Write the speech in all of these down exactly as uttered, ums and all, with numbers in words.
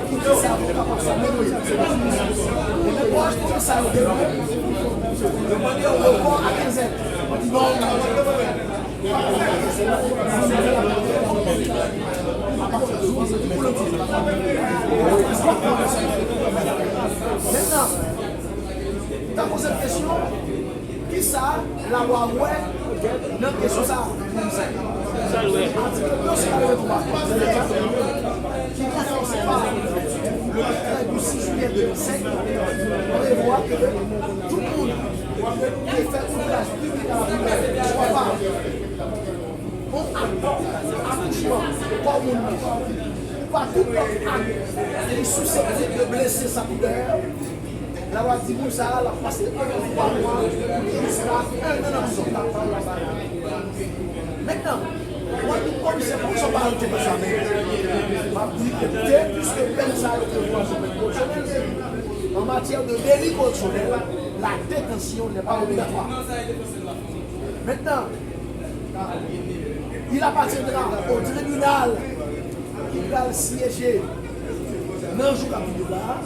Ki sa yo kapab sa mwen wè. Epi pwòch de sa yo devan. Yo mande yon repò a kenz è. Mwen di non. Mentnan, ta poze m kesyon, kisa lalwa wè nan kesyon sa a? Atik de sèt a twa, ki ranfòse pa le dekrè du six juillet deux mille cinq, prevwa ke tout moun ki fè outraj piblik a la primè, swa pa yon ak atouchman kò moun nan, ou pa tout lòt ak ki siseptib de blese sa koulè, lalwa di moun sa a, l ap pase antre twa mwa jiska enn an nan prizon. Mentnan, mwen, pou komisè, poukisa w pa arete Benjamin? M ap di, ekoute, puiske pèn sa yo prevwa sou pèn koreksyonèl, en matière de délit correctionnel, la détention n'est pas obligatoire. Maintenant, il appartiendra au tribunal ki pral syeje nan jou k ap vini yo la a,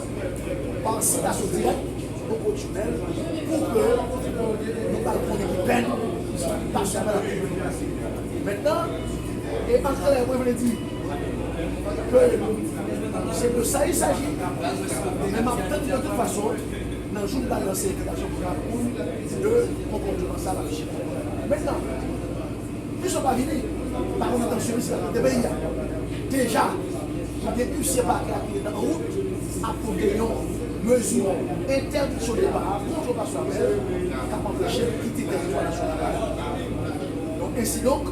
pa sitasyon dirèk o koreksyonèl, pou ke nou pral konnen ki pèn pasyaman l ap peye. Mentnan, e an klè, mwen vle di ke se de sa il s'agit, men m ap tann de tout fason, nan jou m pral lanse envitasyon pou Cameroun, de konpòtman sa l ap chanje. Mentnan, Misyon pa vini, pa konn entansyon misyon nan kite peyi a. Deja, nou gen huissier parquet a ki rete an wout ap pote yon mezi entèdiksyon depa kont Jean Pascal Bell k ap anpeche l kite tèritwa nasyonal la. Donk, ensidonk,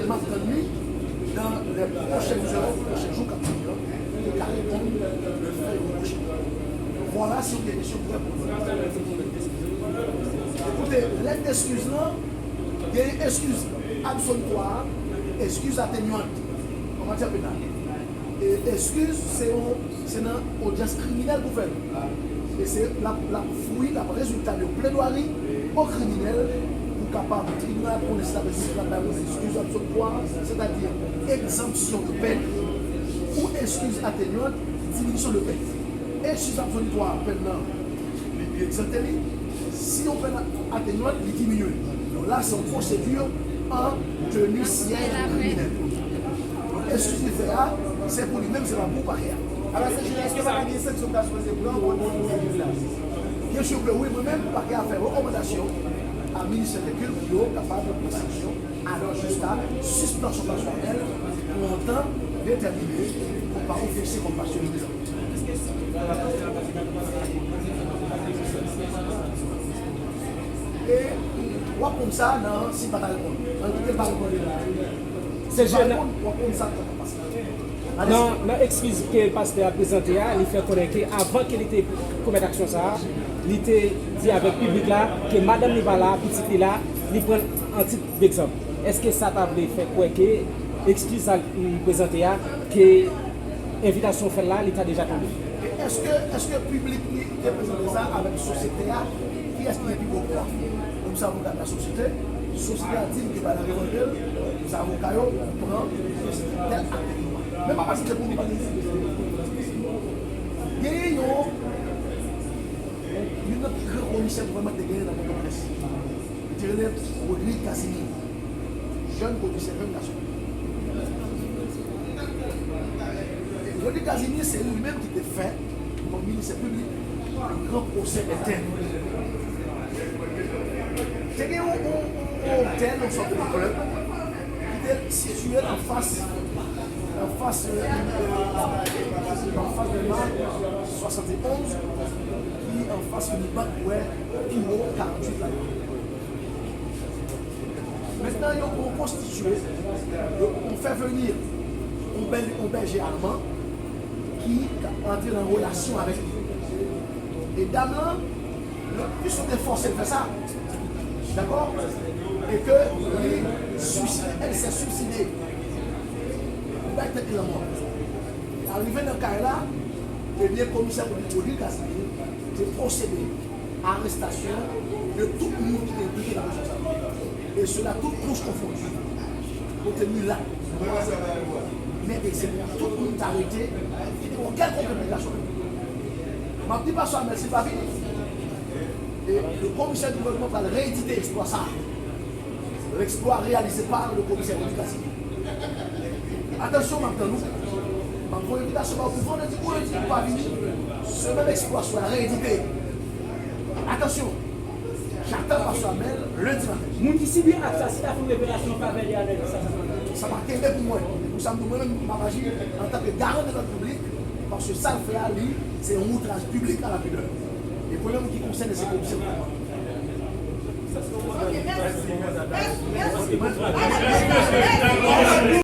m ap tann li dans les prochaines heures, pwochen jou k ap vini an, pou l ka reponn le fè yo reproche. Vwala, se yon kesyon trè poze. Ekoute, lèt deskiz lan, Gen eskiz absolitwa, eskiz atenyant an matyè penal. E eskiz se yon, se nan odyans kriminèl pou fè l. E se l ap, l ap fwi, l ap rezilta de pledwari o kriminèl pou kapab tribinal ap konnen si l ap, si l ap bay yon eskiz absolitwa, sètadi egzanpsyon de pèn, ou eskiz atenyant, diminisyon de pèn. Eskiz absolitwa, pèn nan li, li egzante li. Si yon pèn atenyant, li diminye. Donk la, se yon pwosedi an teni syèj kriminèl. Donk, eskiz li fè a, se pou li menm, se pa pou pakè a. Alò, se jis, èske pa gen sanksyon k ta sipoze pran kont moun ki fè la? Byen si ke wi, mwen menm, pakè a fè rekòmandasyon a ministè de kilt pou yo kapab pran sanksyon, alò jiska sispansyon pasyèl pou yon tan detèmine pou pa ofese kòm pasyèl. E w ap konn sa nan, si l pa ta reponn. Nan kite l pa reponn. Se pa reponn, w ap konn sa nan pastè. Nan, nan eskiz ke pastè a prezante a, li fè konnen ke avan ke li te komèt aksyon sa a, li te di avèk piblik la ke madanm li pa la, pitit li la, li pran l an tit degzanp. Èske sa ta vle fè kwè ke eskiz sa li prezante a, ke envitasyon fè l la, li ta deja tonbe? E èske, èske piblik li te prezante sa avèk sosyete a? Kiyès ki gen pi gwo pwa? Ou se avoka de la sosyete, sosyete a di m ke bagay la revòlte l, se avoka yo pran tèl ak tèl nonm. Men pa paske pou nou pa gen. Genyen yon, youn nan pi gran komisè gouvènman te genyen nan Pòtoprens. Li te rele Rodrigue Casimir. Jèn komisè, jèn gason. Rodrigue Casimir, se li menm ki te fè, kòm ministè piblik, le gran pwosè Enten. Te gen yon, yon, yon, yon otèl, yon sòt de klèb, ki te sitiye anfas, anfas, euh, anfas de Mart swasannde onz, ki anfas Unibank, wè, pi wo karanntuit la. Mentnan, yo, yo konstitye, yo, yo fè vini yon bèl, yon bèje alman ki ka antre nan relasyon avèk li. E dam lan, yo, plis yo te fòse l fè sa. Dakò? E ke li suisidé, elle s'est suicidée. Li bay tèt li lanmò. Arive nan kay la, ebyen, komisè Rodrigue Casimir te pwosede arestasyon de tout moun ki te enplike nan kesyon sa. E sela tout kouch konfondi. Kote milat, nwè, E se pou tout moun ta rete, ki te gon kèlkonk enplikasyon. M ap di pastè Amel, si l pa vini, e le komisè di gouvènman pral reedite eksplwa sa. L'exploit réalisé par le commissaire Rony Casimir. Atansyon, m ap tann ou. M ap voye envitasyon ba ou pou vandredi ou lendi, ou pa vini, se menm eksplwa sa reedite. Atansyon, j'attends pastè Amel lendi maten. Moun ki sibi ak sa, si ta fè yon revelasyon an favè li a lè sa, sa, sa. Sa pa kenbe pou mwen. E pou sa, m di mwen menm, m ap aji antanke garan de lòd piblik, paske sa l fè a, li, se yon outraj piblik a la pidè. E premye moun ki konsène, se komisè gouvènman.